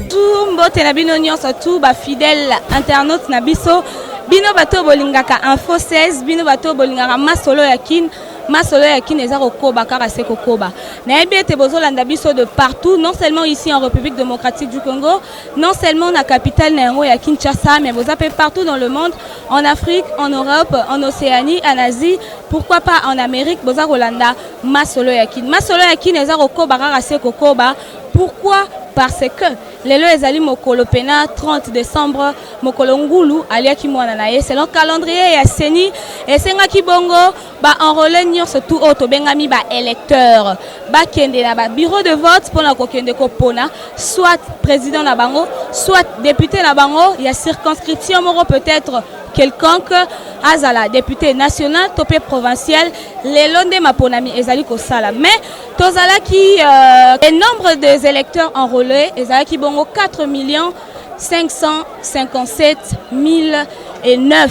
Bonjour, mbote na bino nyonso tu bafidèle internaute na biso, bino bato bolingaka Info 16, bino bato bolingaka masolo ya Kin. Masolo ya Kin eza kokoba kaka se kokoba. Nayebi ete bozolanda biso de partout, non seulement ici en République démocratique du Congo, non seulement na capitale na yango ya Kinshasa, mais boza mpe partout dans le monde, en Afrique, en Europe, en Océanie, en Asie, pourquoi pas en Amérique. Boza kolanda masolo ya Kin. Masolo ya Kin eza kokoba kaka se kokoba. Pourquoi? Parce que lelo ezali mokolo pena 30 décembre, mokolo ngulu aliaki mwana na ye. Selon calendrier ya CENI, esengaki bongo baenrôlé nyonso tu oyo tobengami baélecteur bakende na babureau de vote mpona kokende kopona soit président na bango, soit député na bango ya circonscription moko peut-être quelconque, azala député national to mpe provincial. Lelo nde maponami ezali kosala, mais tozalaki le nombre des électeurs enrôlés ezalaki bongo 4 millions 557 009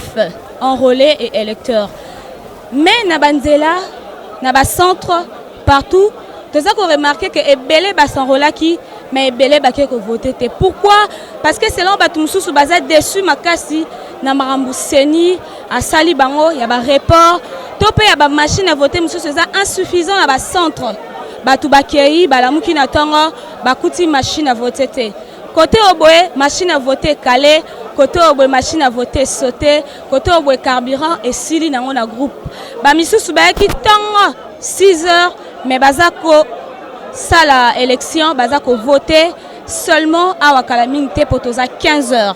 enrôlés et électeurs. Mais na banzela, na bacentre partout, toza koremarquer ke ebele bas'enrôlaki, mais ebele bake kovote te. Pourquoi? Parce que selon bato mosusu, baza déçu makasi na makambo CENI asali bango ya bareport to mpe ya bamachine à voter mosusu eza insuffisant na bacentre. Bato bakei, balamuki na ntongo, bakuti machine à voter te. Côté oyo boye, machine à voter ekale, côté oyo boye, machine à voter saute, côté oyo boye, carburant esili nango na groupe. Bamisusu bayaki ntongo 6 heures, mais baza kosala élection, baza kovote seulement awa kala mingi te, mpo toza 15 heures.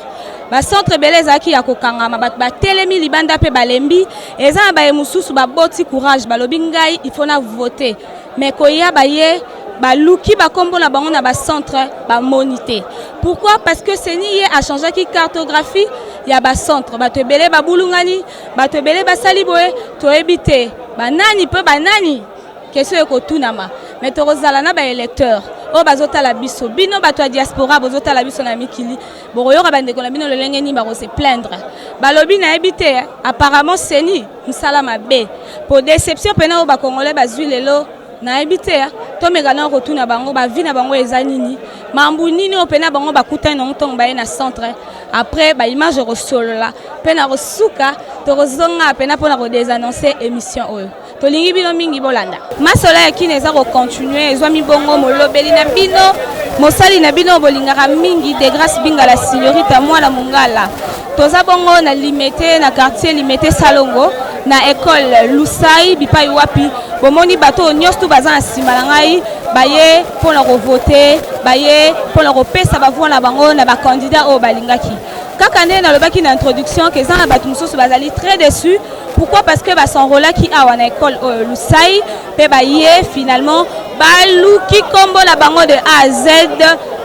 Bacentre ebele ezalaki ya kokangama, bato batelemi libanda mpe balembi. Eza na baye mosusu baboti courage, balobi: "Ngai, il faut na vote." Mais koya, baye baluki bakombo na bango na bacentre, bamoni te. Pourquoi? Parce que CENI ye achangeaki cartographie ya bacentre. Bato ebele babulungani, bato ebele basali boye, toyebi te banani mpe banani. Question ekotunama, mais tokozala na baélecteur oyo bazotala biso. Bino bato ya diaspora bozotala biso na mikili, bokoyoka bandeko na bino lolenge nini bakose plaindre. Balobi: "Nayebi te, apparemment CENI mosala mabe." Po déception mpena oyo bakongolais bazwi lelo, nayebi te. Tomeka na kotuna bango baavis na bango eza nini, mambu nini oyo mpena bango bakutani nango ntongo baye na centre. Après baimage ekosolola mpe na kosuka, tokozonga mpena mpona kodésannoncer émission oyo. Tolingi bino mingi, bolanda masolo ya Kini eza kocontinue. Ezwami bongo molobeli na bino, mosali na bino bolingaka mingi, de Grâce Bingala, Signorita mwana mongala. Toza bongo na Limete, na quartier Limete Salongo, na école Lusai, bipai wapi bomoni bato oyo nyonso tu baza na nsima na ngai. Baye mpona kovote, baye mpona kopesa bavoix na bango na bacandidat oyo balingaki. Kaka nde nalobaki na introduction ke eza na bato mosusu bazali très déçus. Pourquoi? Parce que bas'enrôlaki awa na école oyo Lusai mpe baye, finalement baluki nkombo na bango de A à Z,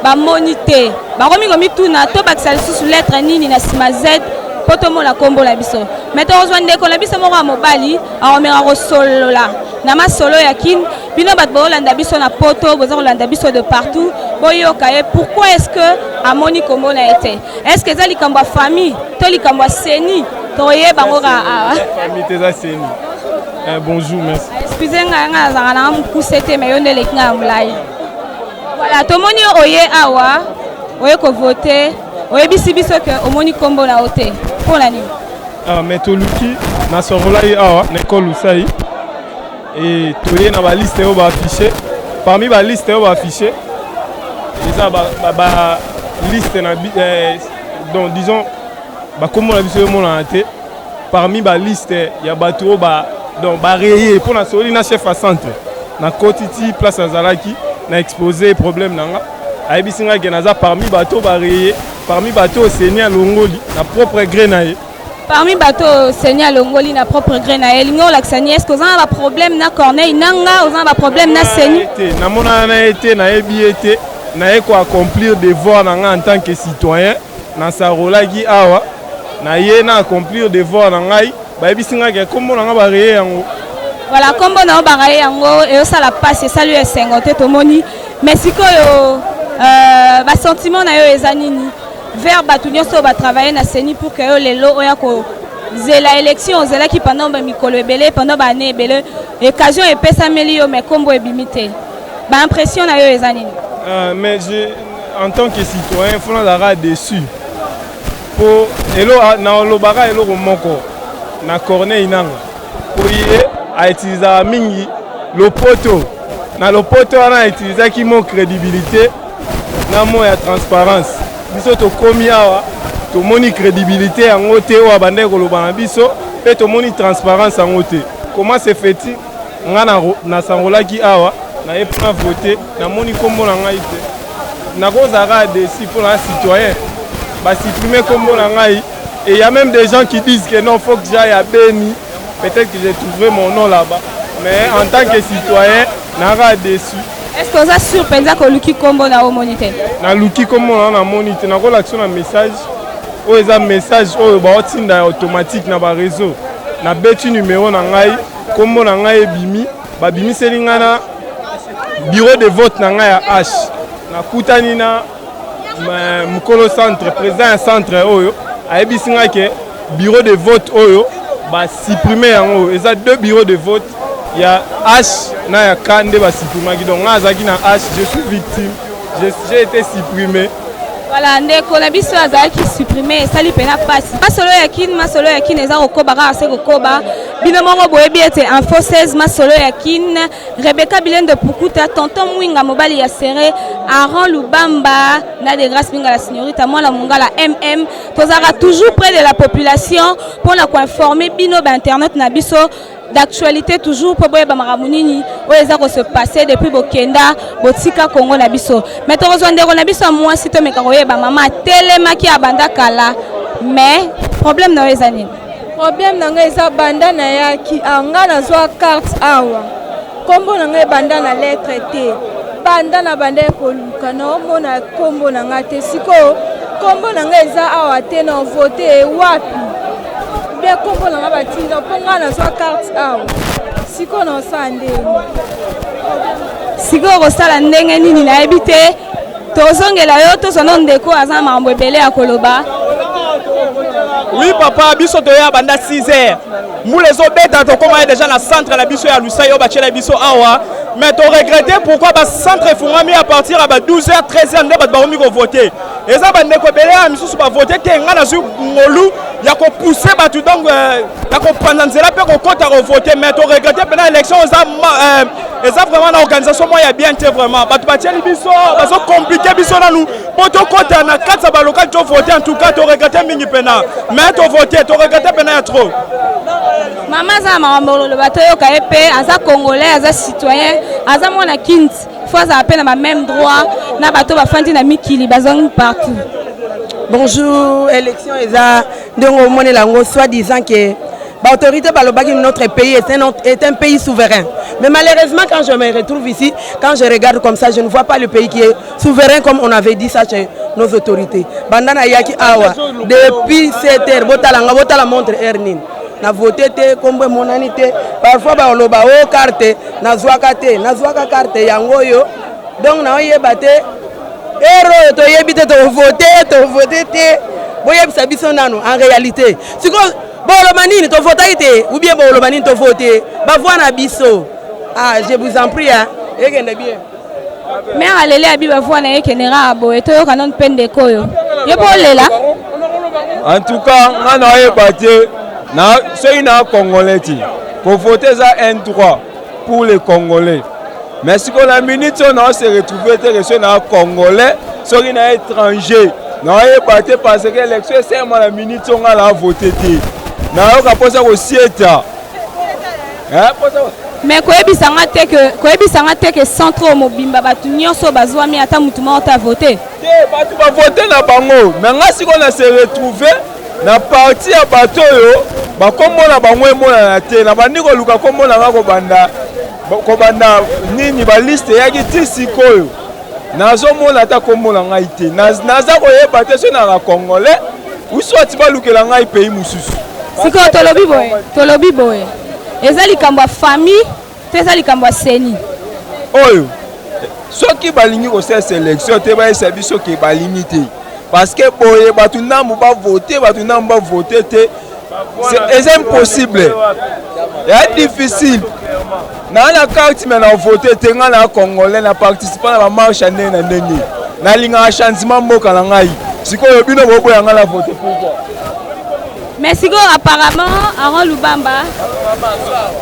bamoni te. Bakomi komituna: tobakisa lisusu lettre nini na nsima Z mpo tomona nkombo na biso? Mais tokozwa ndeko na biso moko ya mobali, akomeka kosolola na masolo ya Kine. Bino bato boolanda biso na Poto, boza kolanda biso de partout, boyoka ye pourquoi est ce que amoni nkombo na ye te. Est ce que eza likambo ya famille to likambo ya CENI? Tokoyeba yango kaka awa. Famille te, eza CENI. Bonjour, merci. Excuse ngai, ngai nazalaka nanga mokuse te, mais yo nde eleki ngai ya molai. Voilà, tomoni yo oye awa, oye kovote, oyebisi biso ke omoni nkombo na yo te. Mpo na nini? Ah, mais toluki, nas'enrôlaki awa na école Lusai e toye na baliste oyo baaffiche. Parmi baliste oyo baaffiche, eza baliste na donc disons bakombo na biso emonana te parmi baliste ya bato oyo ba, donc barayer. Mpo nasoli na chef ya centre, nakoti ti place azalaki na expose problème na nga, ayebisi ngai ke naza parmi bato oyo barayer, parmi bato oyo CENI alongoli na propre gré na ye. Parmi bato oyo CENI alongoli na propre gré na ye, elingi olakisa nini? Est ce que oza na baproblème na Corneille Nanga? Oza na baproblème na CENI? Te, namonana na ye te, nayebi ye te. Naye koaccomplir devoir na ngai en tant que citoyen. Nas'enrôlaki awa, naye na accomplir devoir na ngai, bayebisi ngai ke nkombo na ngai barayer yango. Voilà, nkombo na yo barayer yango, ezosala mpasi, esali yo esengo te, tomoni. Mais sikoyo basentiment na yo eza nini vers bato nyonso oyo batravaille na CENI pour ke yo lelo oya kozela élection ozelaki pendant bamikolo ebele, pendant baannée ebele, occasion epesameli yo, mais nkombo ebimi te? Baimpression na yo eza nini? Mais je, En tant que citoyen, faut nazalaka déçu po elo nalobaka eloko moko na Corneille Nanga, po ye autilisaka mingi lopoto. Na lopoto wana autilisaki mot crédibilité na mot ya transparence. Biso tokomi awa, tomoni crédibilité yango te oyo abandaki koloba na biso, mpe tomoni transparence yango te. Comment se fait-il, nga nasangolaki awa, naye mpona vote, namoni nkombo na ngai te? Nakozalaka déçu mpona citoyen, basupprime nkombo na ngai. Et il y a même des gens qui disent que non, faut que j'aille à Beni, peut-être que j'ai trouvé mon nom là-bas. Mais en tant que citoyen, naka déçu. Est ce que oza sûr mpenza koluki nkombo na omoni te? Naluki nkombo na namoni te. Nakolakisa na message oyo, eza message oyo baotinda ya automatique na baréseau. Nabeti numéro na ngai, nkombo na ngai ebimi, babimiseli ngai na bureau de vote na ngai ya H. Nakutani na mokolo centre, président ya centre oyo ayebisi ngai ke bureau de vote oyo basupprime yango. Eza deux bureaux de vote, ya H na ya K, nde basupprimaki. Donc ngai azalaki na H, je suis victime, j'ai été supprimé. Voilà, ndeko na biso azalaki supprimé. Esali mpena mpasi. Masolo ya Kine, masolo ya Kine eza kokoba kaka se kokoba. Bino moko boyebi ete Info 16, masolo ya Kine, Rebeka Bilende Pukuta, tonton Mwinga, mobali ya Sere, Aron Lubamba na de Grâce Minga, la signorita mwana mongala tozalaka toujours près de la population mpona koinforme bino bainternet na biso d'actualité, toujours mpo boyeba makambo nini oyo eza kose passer depuis bokenda botika Kongo na biso. Mais tokozwa ndeko na biso ya mwasi, tomeka koyeba. Mama atelemaki abanda kala, mais problème na yo eza nini? Problème na ngai eza, banda nayaki awa, ngai nazwa carte awa, nkombo na ngai ebanda na lettre te. Banda na banda ekoluka, naomona nkombo na ngai te. Sikoyo nkombo na ngai eza awa te, na vote wapi? Bien, nkombo na ngai batinda mpo ngai nazwa carte awa. Sikoyo naosala ndenge? Sikoyo kosala ndenge nini, nayebi te. Tozongela yo, tozwa no ndeko aza na makambo ebele ya koloba. Oui papa, biso toya banda 6 heures, mbula ezobeta, tokóma ye déjà na centre na biso ya Lusai oyo batiela biso awa. Mais toregrette pourquoi bacentre efungwami à partir ya ba 12 heures, 13 heures nde bato bakomi kovote. Eza bandeko ebele ya misusu bavote te. Ngai nazwi ngolu ya kopousse bato, donc ya kopanza nzela mpe kokɔta kovote. Mais toregrette mpena, élection eza vraiment na organisation moko ya bien te. Vraiment, bato batieli biso, bazocompliquer biso nanu mpo tokɔta na kati ya balokali tovote. En tout cas toregrette mingi mpena, mais tovote, toregrette mpena ya trop. Mama aza na makambo koloba, toyoka ye mpe. Aza Congolais, aza citoyen, aza mwana Kinti, faut azala mpe na bamême droit na bato bafandi na mikili, bazangi partout. Bonjour. Élection eza ndenge omonela yango, soit disant que baautorité balobaki notre pays est un pays souverain. Mais malheureusement, quand je me retrouve ici, quand je regarde comme ça, je ne vois pas le pays qui est souverain comme on avait dit ça chez nos autorités. Banda nayaki awa depuis 7 heures, botala nga, botala montre, heure nini? Na vote te, kombo emonani te. Parfois baloba o carte nazwaka te, nazwaka carte yango oyo. Donc naoyeba te heure oyo, toyebi te tovote, tovote te. Boyebisa biso nano en réalité, sikoyo boloba nini? Tovotaki te ou bien boloba nini? Tovote bavoix na biso. Ah, je vous en prie, hein. Ekende bien. Mare aleli, abi bavoix na ye ekende kaka boye. Toyoka nano mpe ndeko oyo, yo mpo olela. En tout cas, nga nayeba te na soki na Congolais te. Kovote eza un droit pour les Congolais, mais sikoyo na minute oyo nao se retrouve te ke soki na Congolais, soki na étranger, naoyeba te, parce que élection esalema na minute oyo, nga na vote te. Nayoka mposa kosieta. Mais koyebisanga te ke, koyebisanga te ke centre oyo mobimba, bato nyonso bazwami, ata motu moko te avote? Te, bato bavote na bango, mais nga sikoyo na se retrouve na parti ya bato oyo bakombo na bango emonana te. Na bandi koluka kombo na nga kobanda nini baliste eyaki ti sikoyo, nazomona ata kombo na ngai te. Naza koyeba te soki nanga Congolais ou soit balukela ngai pays mosusu. Sikoyo tolobi boye, tolobi boye, eza likambo ya famille to eza likambo ya CENI? Oyo soki balingi kosala sélection te, bayesa biso ke balingi te, parce que boye bato ndambu bavote, bato ndambu bavote te, eza impossible, ya difficile. Naa na carte, mais na vote te. Ngai na Congolais, na participa na bamarche ya ndenge na ndenge. Nalingaka changement mboka na ngai. Sikoyo bino boboya ngai na vote pourquoi? Mais sikoyo apparemment Aaron Lubamba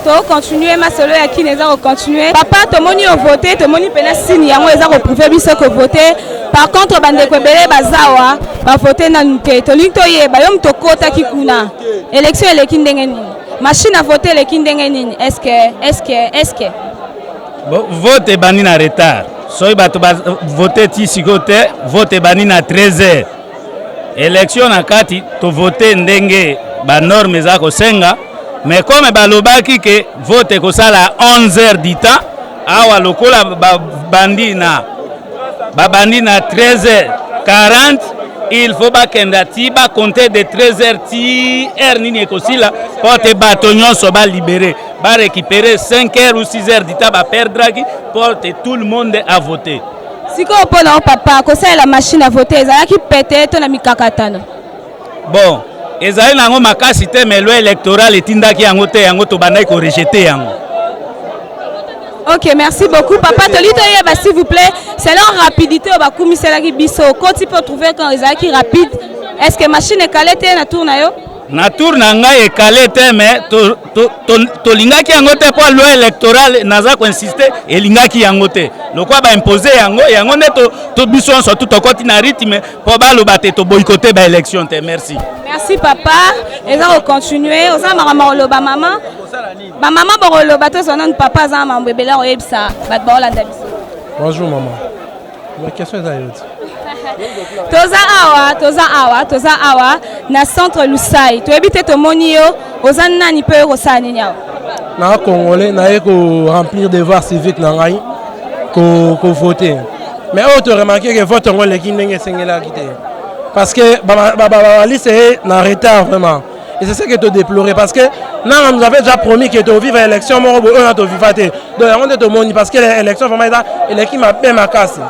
to continuer masolo ya kini eza ko continuer. Papa tomoni yo vote, tomoni pena signe yango eza ko prouver biso ko vote. Par contre bandeko ebele bazawa ba vote nanu te. Tolingi toyeba yo moto okotaki kuna. Élection eleki ndenge nini? Machine à voter eleki ndenge nini? Est-ce que est-ce que est-ce que Bon, vote ebandi na retard. Soki bato ba vote ti sikoyo te, vote ebandi na 13 heures. Election na kati to vote ndenge ba normes eza kosenga, mais comme balobaki ke vote ekosala 11 heures du temps, awa lokola babandi na babandi na 13 heures 40 il faut bakenda ti bacompte de 13 heures ti heure nini ekosila mpo te bato nyonso balibere ba récupérer 5 heures ou 6 heures du temps baperdraki mpo te tout le monde a voté. Sikoyo mpo na yo papa, kosalela machine à voter ezalaki pete to na mikakatano? Bon, ezali na yango makasi te, mais loi électorale etindaki yango te, yango tobandaki korejeter yango. Ok, merci beaucoup. Papa, toli toyeba s'il vous plaît, selon rapidité oyo bakumiselaki biso, okoti mpe otrouve quand ezalaki rapide, est-ce que machine ekale te na tour na yo? Na tour na ngai ekale te, mais tolingaki yango te mpo loi électorale naza koinsiste elingaki yango te, lokola baimpose yango, yango nde to biso nyonso tu tokoti na rythme mpo baloba te toboykote baélection te. Merci. Merci papa, eza kocontinue, oza makambo koloba mama. Bamama bokoloba, tozwa nanu papa aza na mambo ebele akoyebisa bato baolanda biso. Bonjour maman. Ma question eza yo ti. Toza awa, toza awa, toza awa na centre Lusai. Toyebi te, tomoni yo, oza nani mpe oyo kosala nini awa? Na congolais naye ko remplir devoir civique na ngai, ko ko voter. Mais oyo to remarquer que vote yango eleki ndenge esengelaki te. Parce que ba ba ba liste est na retard vraiment. Et c'est ce que to déplorer parce que Nanga nous avait déjà promis que to vivre élection moko boye oyo na to viva te. Donc yango nde tomoni parce que l'élection vraiment eza eleki mabe makasi.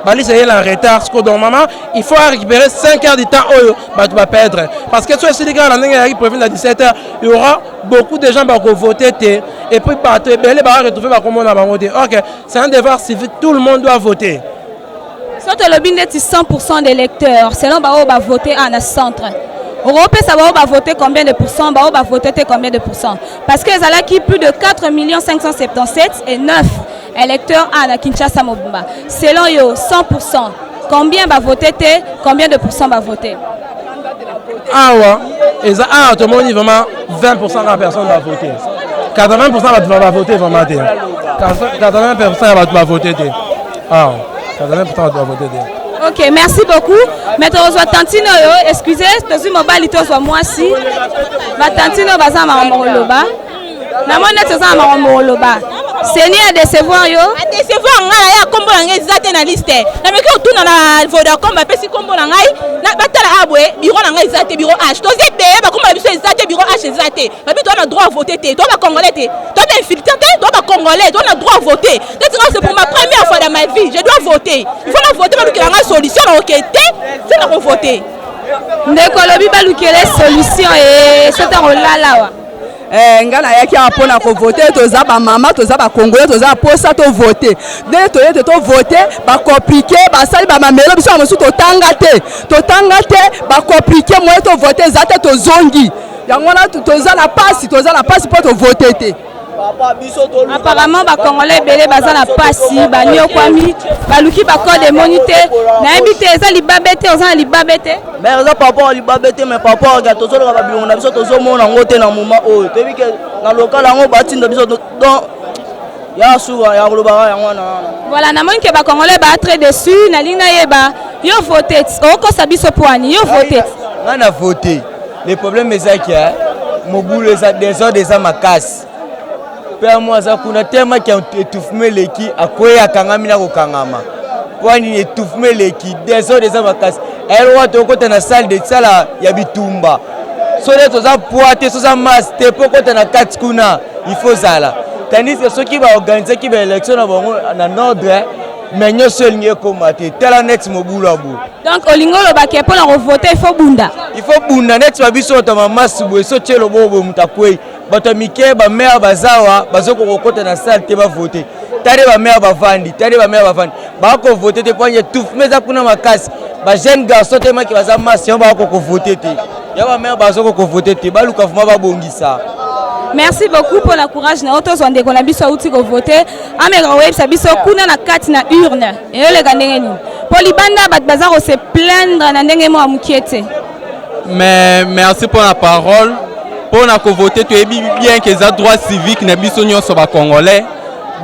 Balise ye na retard siko, donc maman il faut récupérer 5 heures du temps oyo bato ba perdre, parce que so esili kaka na ndenge ezalaki prévu na 17 heures, il y aura beaucoup de gens bakovote te et puis bato ebele baka retrouver bakomona bango te. Ok, c'est un devoir civique, tout le monde doit voter. So tolobi ndeti 100% d'électeurs selon baoyo bavote a na centre, okopesa baoyo bavote combien de pourcent, baoyo bavote te combien de pourcent? Parce que ezalaki plus de 4 577 et 9 électeurs a na Kinshasa mobimba. Selon yo, 100%, combien bavote te, combien de pourcent bavote? Awa eza awa tomoni vraiment 20% ya personne bavote, 80% bato bavote vraiment te, 80% ya bato bavote te awa, 80% bato bavote te. Ok, merci beaucoup. Mais tozwa tantine oyo, excusez, tozwi mobali, tozwa mwasi. Batantine oyo baza na makambo koloba. Namoni neti oza na makambo koloba. CENI a décevoir yo? Adécevoir ngai na ye, kombo na ngai eza te na liste. Nameki kotuna na Vodacom, bapesi kombo na ngai, batala awa boye, bureau na ngai eza te, bureau H. Toza ebele, bakombo na biso eza te, bureau H eza te. Babi toza na droit à voter te, toza bacongolais te, toza bainfiltré te, toza bacongolais, toza na droit à voter. Neti nga, c'est pour ma première fois dans ma vie, je dois voter, il faut na voter. Balukela ngai solution na oke te, se na kovote. Ndeko alobi balukele solution e so ntango olala awa. Eh, ngai nayaki awa mpona kovote. Toza bamama, toza bakongole, toza na posa tovote. Ndenge toye te tovote, bacompliquer, basali bamamelo. Biso ya mosusu totanga te, totanga te, bacompliquer, moye tovote eza te. Tozongi yango wana, toza na pasi, toza na pasi mpo tovote te. Apparemment bacongolais ebele baza na pasi, baniokwami, baluki bacode emoni te. Nayebi te, eza libabe te? Oza na libabe te? Mais eza par rapport libabe te, mais par rapport ka tozoloka babilongo na biso, tozomona yango te na moment oyo. Toyebi ke na lokala yango batinda biso, donc ya suka ya kolobaka yango wana. Voilà, namoni ke bacongolais baa très déçu. Nalingi nayeba, yo vote, okosa biso poani, yo vote? Ngai na vote. Le problème ezaki mobulu eza, désordre eza makasi. Mpe mo aza kuna temaki étouffement eleki, akwei, akangami na kokangama. Mpo nini étouffement eleki, désordre eza makasi? Eloko tokota na salle de sala ya bitumba, so nde toza poids te, soza masse te mpo kota na kati kuna, il faut zala. Tandis que soki baorganisaki baélection na bango na ordre, mais nyonso elingi ekóma te. Tala neti mobulu ya boye. Donc olingi olobake mpona kovote il faut bunda? Il faut bunda. Neti babiso bato ya mamasi boye, so tie loboko boye, moto akwei. Bato ya mike, bamare bazawa, bazokoka kokɔta na salle te bavote. Tade bamare bavandi, tade bamare bavandi. Bakovote te mpo étouffement eza kuna makasi. Bajeune garçon te maki baza masi yango bakokovote te, ya bamare bazokokovote te. Baluka vraiment babongisa. Merci beaucoup pour la courage na yo. Tozwa ndeko na biso auti kovote, ameka koyebisa biso kuna na kati na urne eyoleka ndenge nini, mpo libanda bato baza kose plaindre na ndenge moko ya mokie te. Mais merci pour la parole. Mpona kovote, toyebi bien ke eza droit civique na biso nyonso bacongolais.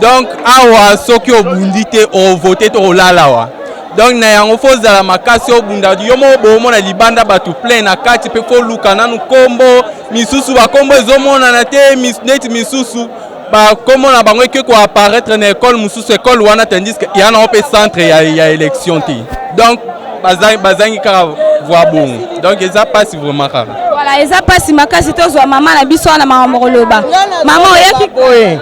Donc awa soki obundi te, ovote te, olala awa. Donc na yango faut ozala makasi, obunda yo moko. Boomona libanda bato plein, na kati mpe faut luka nanu nkombo. Misusu bakombo ezomonana te, neti misusu bakombo na bango eke koapparaître na ekole mosusu, ekole wana, tandis que ya nango mpe centre ya élection te. Donc bazangi kaka voi bongo. Donc eza mpasi vraiment kaka. Voilà, eza mpasi makasi. Tozwa mama na biso wana, makambo koloba. Mama, oyaki? Boye,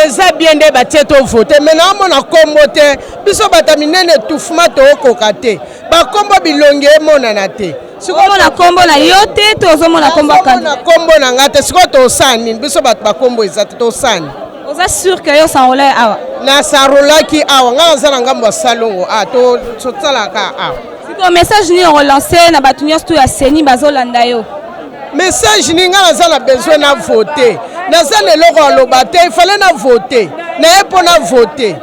eza bien nde batie tovote, mais naomona nkombo te. Biso bato minene, étouffement, tookoka te. Bakombo, bilongi emonana te. Ozomona nkombo na yo te to ozomona nkombo ya candidat? Nkombo na nga te. Sikoyo tosala nini? Biso bato bakombo eza te, tosala nini? Oza sûr ke yo s'enrôle awa? Nas'enrôlaki awa. Ngai naza na ngambo ya salongo a, tosalaka awa. Sikoyo message nini okolance na bato nyonso to ya CENI bazolanda yo? Message nini? Ngai naza na besoin na vote, naza na eloko aloba te. Ifale na vote naye mpo na vote.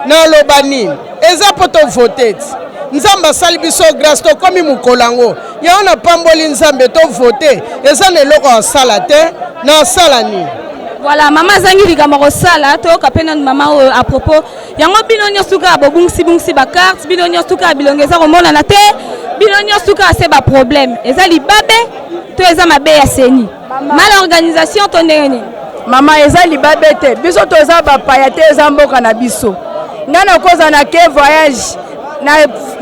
Naloba nini? Eza mpo tovote ti Nzambe asali biso grâce, tokómi mokolo yango. Yango napamboli Nzambe, tovote. Eza na eloko asala te, nasala nini? Voilà, mama azangi likambo kosala. Toyoka mpe nanu mama oyo à propos yango. Bino nyonso kaka bobungisi-bungisi bacarte, bino nyonso kaka bilongo eza komonana te, bino nyonso kaka se baproblème. Eza libabe to eza mabe ya CENI, mal organisation to ndenge nini? Mama, eza libabe te. Biso toza bapaya te, eza mboka na biso. Ngai nakozala na ke voyage,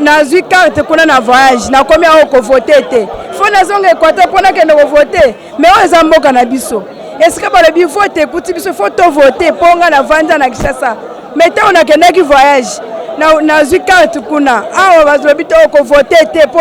nazwi carte kuna na voyage, nakomi awa kovote te, faut nazonga Équateur mpo nakende kovote. Mais oyo eza mboka na biso. Esika balobi vote ekuti biso, faut tovote. Mpo ngai navanda na Kinshasa, mais ntango nakendaki voyage, nazwi carte kuna, awa balobi te okovote te mpo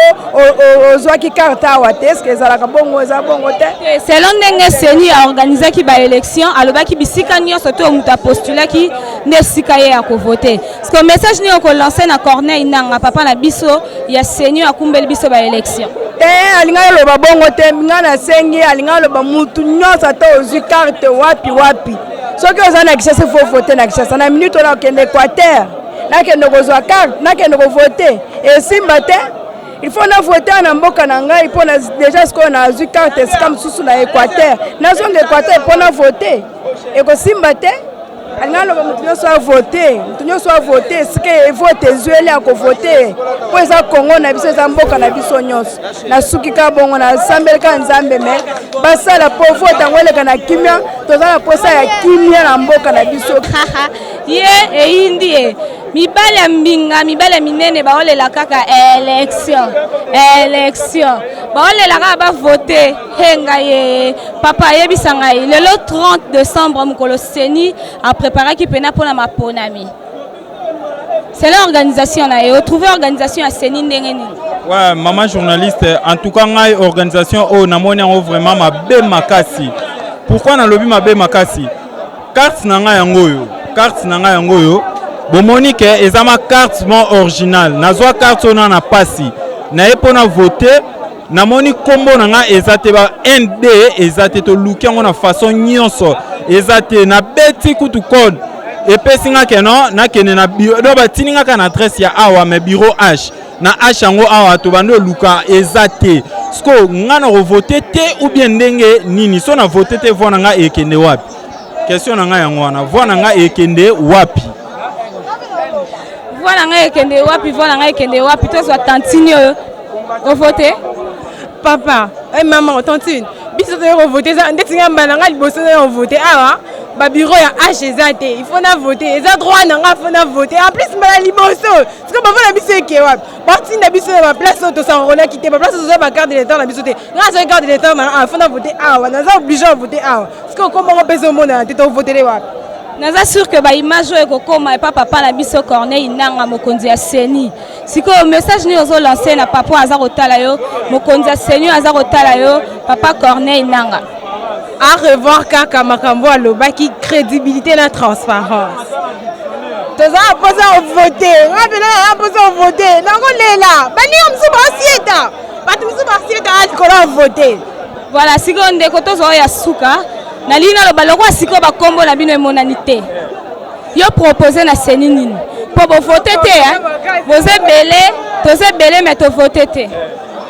ozwaki carte awa te. Est-ce ezalaka bongo? Eza bongo te. Selon ndenge CENI aorganizaki baélection, alobaki bisika nyonso to moto apostulaki nde esika ye ya kovote. Parce que message nini okolance na Corneille Nanga, papa na biso ya CENI akumbeli biso baélection? Te, alingi aloba bongo te. Ngai nasengi, alingi aloba mutu nyonso, ata ozwi carte wapi wapi, soki oza na Kinshasa, faut vote na Kinshasa. Na minute oyo nakokende Équateur, nakende kozwa carte, nakende kovote, esimba te. Il faut na vote na mboka na ngai mpo déjà sikoyo nazwi carte esika mosusu na Équateur, nazonga Équateur mpo na vote, ekosimba te. Alingi aloba motu nyonso avote, motu nyonso avote esika evote ezweli, akovote, mpo eza Kongo na biso, eza mboka na biso nyonso. Nasuki kaka bongo, nasambeli kaka Nzambe me basala po vote yango eleka na kimia. Toza na posa ya kimia na mboka na biso. Ye eyindi ye, mibali ya mbinga, mibali ya minene baolela kaka élection, élection, baolela kaka bavote. He ngai ye, papa, ayebisa ngai lelo 30 décembre, mokolo CENI apreparaki mpena mpona maponami, selon organisation na ye, otrouve organisation ya CENI ndenge nini? Ouais, maman journaliste, en tout cas ngai organisation oyo namoni yango vraiment mabe makasi. Pourquoi nalobi mabe makasi? Carte na ngai yango oyo, carte na ngai yango oyo. Bomoni ke eza ma carte mo original. Nazwa carte oyo na pasi naye mpo na vote, namoni nkombo na ngai eza te, ba nd eza te. Toluki yango na façon nyonso, eza te. Nabeti kutu code, epesi nga ke non, nakende na bureau. Donc batindi nga kaka na adresse ya awa, mais bureau H na H yango awa tobandi oluka, eza te. Siko nga na kovote te ou bien ndenge nini? So na vote te, voi na ngai ekende wapi? Question na ngai yango wana, voi na ngai ekende wapi? Voi na ngai ekende wapi? Voi na ngai ekende wapi? Tozwa tantine oyo ovote. Papa, hey, mama, tantine, biso toye kovote. Eza ndeti nga mbala nga liboso na kovote awa. Babureau ya H eza te, il faut na vote, eza droit na nga, faut na vote. En plus mbala liboso. Siko bavo na biso eke wapi? Batinda biso na baplace oyo tos'enrôlaki te, baplace oyo toza bacarte de l'état na biso te. Nga azwaki carte de l'état na awa, faut na vote awa, naza obligé ya vote awa. Siko kombongo mpe ezomonana te, tovotele wapi? Naza sûr ke baimage oyo ekokóma epa papa na biso Corneille Nanga, mokonzi ya CENI. Sikoyo message nini ozolance na papa oyo aza kotala yo, mokonzi ya CENI oyo aza kotala yo, papa Corneille Nanga? À revoir kaka makambo alobaki, crédibilité na transparence. Toza na mposa ya vote. Nga mpe na mposa ya vote. Nakolela. Baninga mosusu basieta. Bato mosusu basieta likolo ya vote. Voilà, sikoyo ndeko tozwa oyo ya suka. Nalingi naloba lokola sikoyo bakombo na bino emonani te. Yo propose na CENI nini? Po bovote te, hein? Boza ebele, toza ebele mais tovote te.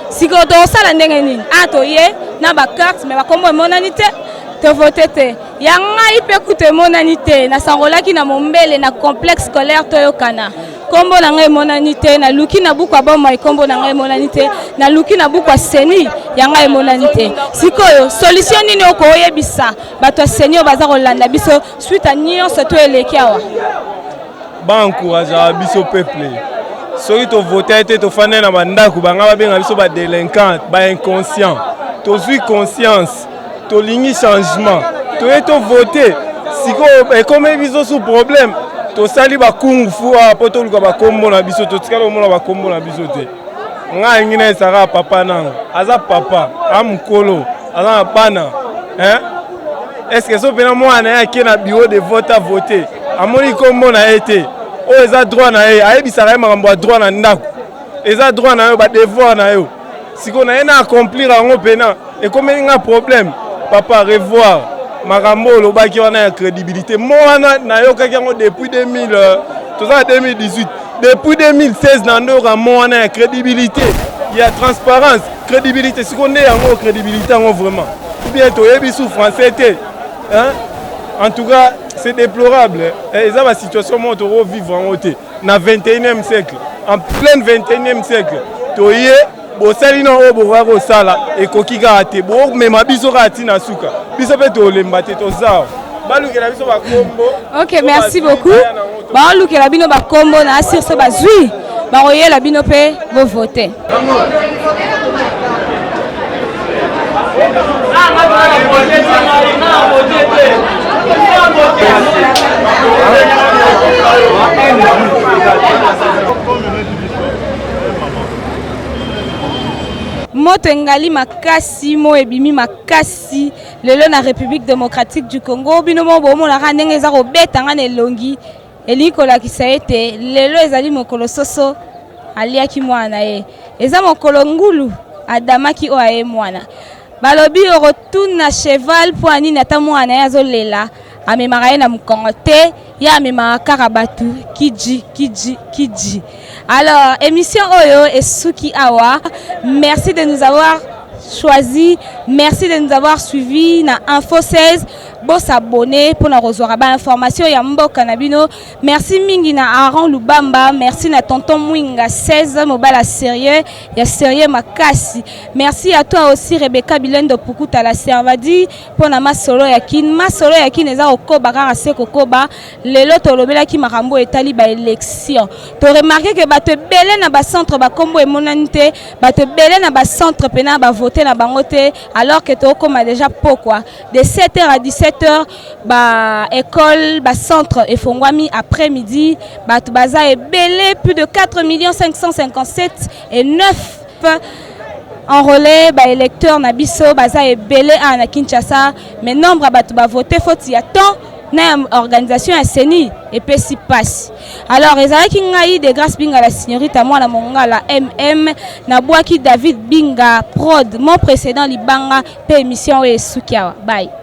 Sikoyo tokosala ndenge nini? Ah, toye na ba carte mais bakombo emonani te, tovote te. Ya ngai mpe kutu emonani te. Nasangolaki na Mombele na complexe scolaire Toyokana. Kombo na ngai emonani te. Naluki na buku ya bomoi kombo na ngai emonani te. Naluki na buku ya CENI ya ngai emonani te. Sikoyo solution nini okoyebisa bato ya CENI oyo baza kolanda biso suite ya nyonso to eleki awa? Ba encourageaka biso peuple soki tovote te tofandai na bandako banga babenga biso ba delinquant ba inconscient tozwi conscience tolingi changement toye tovote sikoyo ekomeli biso su problème tosali bakungufu awa mpo toluka bakombo na biso totikali komona bakombo na biso te ngai alingi na esaka papa nanga aza papa a mokolo aza na bana hein? est ce que so mpena mwana na ye ake na bureau de vote avote amoni nkombo na ye te oyo eza droit na ye ayebisaka ye makambo ya droit na ndako eza droit na yo badevoir na yo sikoyo na ye na accomplir yango mpena ekomeli nga problème papa revoir makambo olobaki wana ya crédibilité mo wana nayokaki yango depuis 2000 euh, toza na 2018 depuis 2016 na ndoyoka mo wana ya crédibilité ya transparence crédibilité sikoyo nde yango crédibilité yango vraiment ou bien toyebi su français te hein? en tout cas c'est déplorable eh, eza basituation moko tokovivre yango te na 21e siècle en plein 21e siècle toye bosali na oyo bokoka kosala ekoki kaka te bomema biso kaka ti na suka biso mpe tolemba te toza balukela biso bakombo. Ok, merci beaucoup. Baolukela bino bakombo na asir so bazwi bakoyela bino mpe bovote. Moto engali makasi, mo ebimi makasi lelo na République démocratique du Congo. Bino moko bomonaka ndenge eza kobeta nga na elongi, elingi kolakisa ete lelo ezali mokolo soso aliaki mwana na ye, eza mokolo ngulu adamaki oyo aye mwana. Balobi okotuna cheval mpo ya nini ata mwana na ye azolela amemaka ye na mokongo te, ye amemaka kaka bato kiji kiji kiji. Alors émission oyo esuki awa. Merci de nous avoir choisi, merci de nous avoir suivi na Info 16. Bosabonner mpona kozwaka ba information ya mboka na bino. Merci mingi na Aaron Lubamba, merci na tonton Mwinga 16 mobala sérieux ya sérieux makasi. Merci à toi aussi Rebecca Bilendo Pukuta la Servadi mpona masolo ya kin. Masolo ya kin eza kokoba kaka se kokoba. Lelo tolobelaki makambo etali ba élection. To remarquer que bato ebele na ba centre bakombo emonani te, bato ebele na ba centre pena ba voter na bango te, alors que tokoma déjà pokwa de 7h à 17h ba école ba centre efongwami après midi, bato baza ebele plus de 4 557 et 9 enrôlés ba électeurs na biso baza ebele awa na Kinshasa, mais nombre ya bato bavote faute ya temps na organisation ya CENI epesi pasi. Alors ezalaki ngai de Grâce Binga la signorita mwana mongala MM nabwaki David Binga prod mon précédent libanga pe émission oyo esuki awa. Bye.